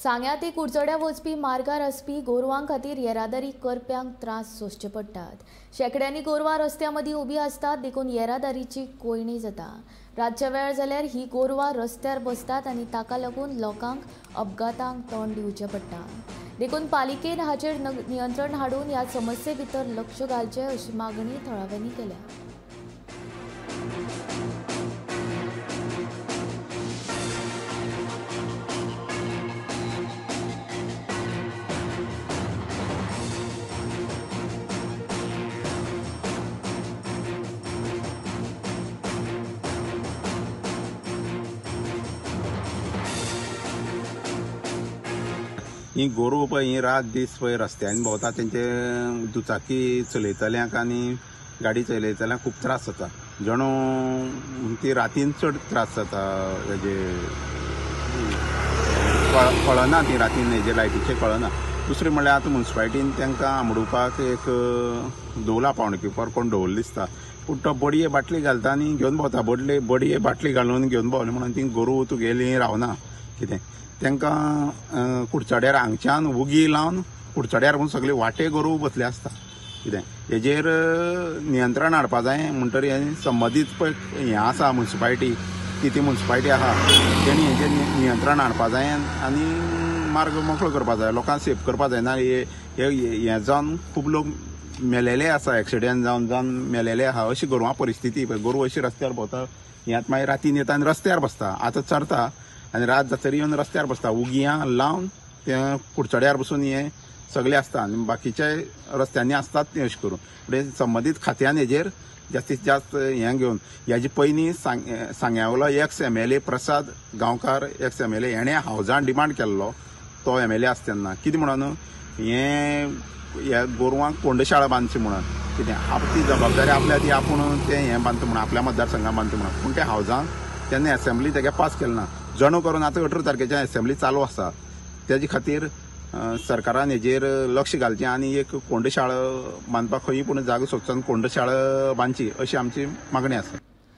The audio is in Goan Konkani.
सांग्या ते कुडचड्या वचपी मार्गार आसपी गोरवां खातीर येरादारी करप्यांक त्रास सोंसचे पडटात। शेंकड्यांनी गोरवां रस्त्या मदीं उबी आसतात, देखून येरादारीची कोंयडी जाता। रातच्या वेळार जाल्यार ही गोरवां रस्त्यार बसतात आनी ताका लागून लोकांक अपघातांक तोंड दिवचें पडटा। देखून पालिकेन हाचेर नियंत्रण हाडून ह्या समस्ये भितर लक्ष घालचें अशी मागणी थळाव्यांनी केल्या। ही गोरवां पळय ही रात दीस पळय रस्त्यांनी भोंवता, तेंचे दुचाकी चलयतल्यांक आनी गाडी चलयतल्यांक खूब त्रास जाता। जणू ती रातीन चड त्रास जाता, हेजे कळना ती रातीन हेजे लायटीचें कळना। दुसरें म्हणल्यार आतां मुन्सिपालिटीन तांकां आमडुपाक एक दवला पावणकीपर कोण दवरलो दिसता, पूण तो बडये बाटली घालता आनी घेवन भोंवता। बडये बाटली घालून घेवन भोंवले म्हणून ती गोरवां तुगेलीं रावना कितें तांकां कुडचड्यार हांगच्यान उगी लावन कुडचड्यार म्हूण सगळे वाटे गोरवां बसले आसता कितें हेजेर नियंत्रण हाडपा जाय। म्हणटरी हें संबंदीत पळय हें आसा मुन्सिपालिटी, ती मुन्सिपालिटी आसा तेणी हेजेर नियंत्रण हाडपा जाय आनी मार्ग मोकळो करपा जाय, लोकांक सेफ करपा जाय। ना हें जावन खूब लोक मेलेले आसा, एक्सिडेंट जावन जावन मेलेले आसा। अशी गोरवां परिस्थिती पळय, गोरवां अशी रस्त्यार भोंवता, ह्यात मागीर रातीन येता आनी रस्त्यार बसता। आतां चरता आनी रात जातरी येवन रस्त्यार बसता, उगियां लावन ते कुडचड्यार बसून हे सगळे आसता आनी बाकीचे रस्त्यांनी आसतात ते अशें करून। म्हणजे संबंदीत खात्यान हेजेर जास्तीत जास्त हें घेवन हेजे पयलीं सांग्यावयलो ex MLA Prasad Gaonkar, ex MLA हेणें हावजान डिमांड केल्लो, तो MLA आसता तेन्ना कितें म्हणून हें ह्या गोरवांक कोंडशाळा बांदची म्हणून कितें आपली जबाबदारी आपल्या ती आपूण तें हें बांदता म्हणून आपल्या मतदारसंघात बांदता म्हणून, पूण तें हावजान तेन्ना एसेंब्ली तेगे पास केलें ना। जणू करून आतां 18 तारखेच्या एसेंब्ली चालू आसा, तेजे खातीर सरकारान हेजेर लक्ष घालचें आनी एक कोंडशाळा बांदपाक खंय पूण जागो सोदचो आनी कोंडशाळा बांदची अशी आमची मागणी आसा।